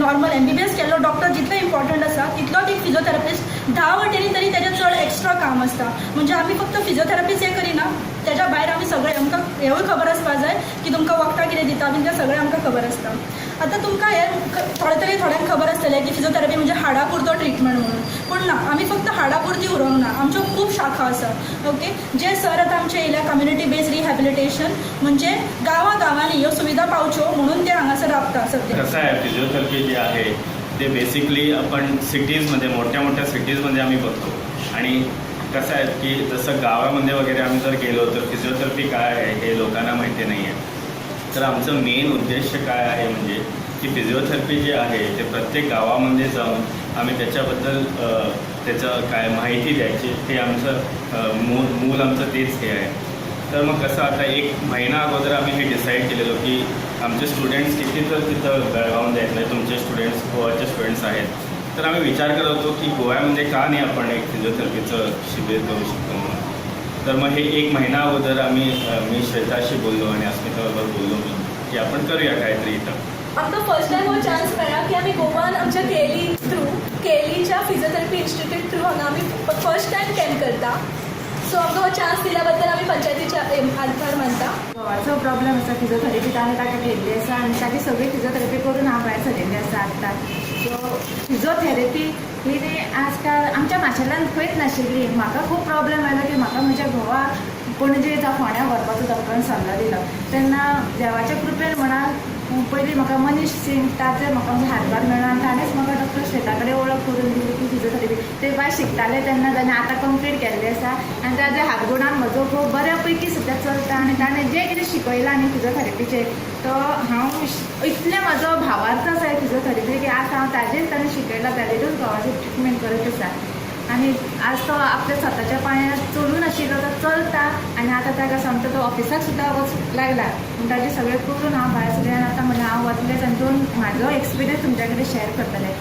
Normal MBBS केल्लो doctor जितलो important आसा, तितलोच एक फिजियोथेरपिस्ट 10 वटेनी तरी तेजें चड एक्स्ट्रा काम आसता. म्हणजे आमी फक्त फिजियोथेरपीच हें करिना, तेज्या भायर आमी सगळें आमकां हेंवूय खबर आसपा जाय की तुमकां वखदां कितें दिता बीन, तें सगळें आमकां खबर आसता. आतां तुमकां हें थोडे तरी थोड्यांक खबर आसतलें की फिजियोथेरपी म्हणजे हाडा पुरतो ट्रिटमेंट म्हणून. पूण ना, आमी फक्त हाडा पुरती उरोंक ना, आमच्यो खूब शाखा आसा. ओके, जे सर आतां आमचे येयल्या, कम्युनिटी बेस्ड रिहॅबिलिटेशन, म्हणजे गांवां गांवांनी ह्यो सुविधा पावच्यो म्हणून ते हांगासर राबता सद्या. कसं आहे, फिजिओथेरपी जे आहे ते बेसिकली आपण सिटीजमध्ये, मोठ्या मोठ्या सिटीजमध्ये आम्ही बघतो. आणि कसं आहे की जसं गावामध्ये वगैरे आम्ही जर गेलो तर फिजिओथेरपी काय आहे हे लोकांना माहिती नाही आहे. तर आमचं मेन उद्देश काय आहे म्हणजे की फिजिओथेरपी जे आहे ते प्रत्येक गावामध्ये जाऊन आम्ही त्याच्याबद्दल त्याचं काय माहिती द्यायची, ते आमचं मूल मूल आमचं तेच हे आहे. तर मग कसं, आता एक महिना अगोदर आम्ही हे डिसाईड केलेलो की आमचे स्टुडंट्स किती तर तिथं बेळगावमध्ये आहेत, म्हणजे तुमचे स्टुडंट्स, गोवाचे स्टुडंट्स आहेत. तर आम्ही विचार करत होतो की गोव्यामध्ये का नाही आपण एक फिजिओथेरपीचं शिबिर करू शकतो म्हणून. तर मग हे एक महिना अगोदर आम्ही मी श्वेताशी बोललो आणि अस्मिताबरोबर बोललो मी की आपण करूया काहीतरी इथं. आमकां फर्स्ट टायम हो चान्स मेळ्ळा की आमी गोवान आमच्या केएलई थ्रू, केएलईच्या फिजियोथेरपी इन्स्टिट्यूट थ्रू हांगा आमी फर्स्ट टायम कॅम्प करता. सो आमकां हो चान्स दिल्या बद्दल आमी पंचायतीचे आभार मानता. घोवाचो प्रॉब्लेम आसा, फिजियोथेरपी ताणें ताका केल्ली आसा आनी ताची सगळी फिजियोथेरपी करून हांव भायर सरिल्लें आसा आत्तां. सो फिजियोथेरपी ही न्ही आजकाल आमच्या माशेलान खंयच नाशिल्ली. म्हाका खूब प्रॉब्लेम आयलो की म्हाका म्हज्या घोवाक पणजे जावं फोंड्या व्हरपाचो डॉक्टरान सल्लो दिलो. तेन्ना देवाच्या कृपेन म्हणा, पयलीं म्हाका मनीष सिंग ताचो म्हाका हातभार मेळ्ळो आनी ताणेंच म्हाका डॉक्टर श्वेता कडेन वळख करून दिली की फिजियोथेरपी ते बाय शिकताले तेन्ना ताणें आतां कंप्लीट केल्लें आसा आनी ताज्या हातगुणान म्हजो घोव बऱ्या पैकी सद्या चलता. आनी ताणें जें कितें शिकयलां न्ही फिजियोथेरपीचें, तो हांव इतलें म्हाजो भावार्थ आसा फिजियोथेरपी की आज हांव ताजेच, ताणें शिकयलां ताजेरूच घोवाचें ट्रिटमेंट करत आसा. आनी आज तो आपल्या स्वताच्या पांयार चलूं नाशिल्लो तो चलता आनी आतां ताका सामको तो ऑफिसाक सुद्दां वचूंक लागला. पूण ताजें सगळें करून हांव भायर सरलें आनी आतां म्हणलें हांव वतलेंच आनी दोन म्हाजो एक्सपिरियन्स तुमच्या कडेन शेअर करतलें.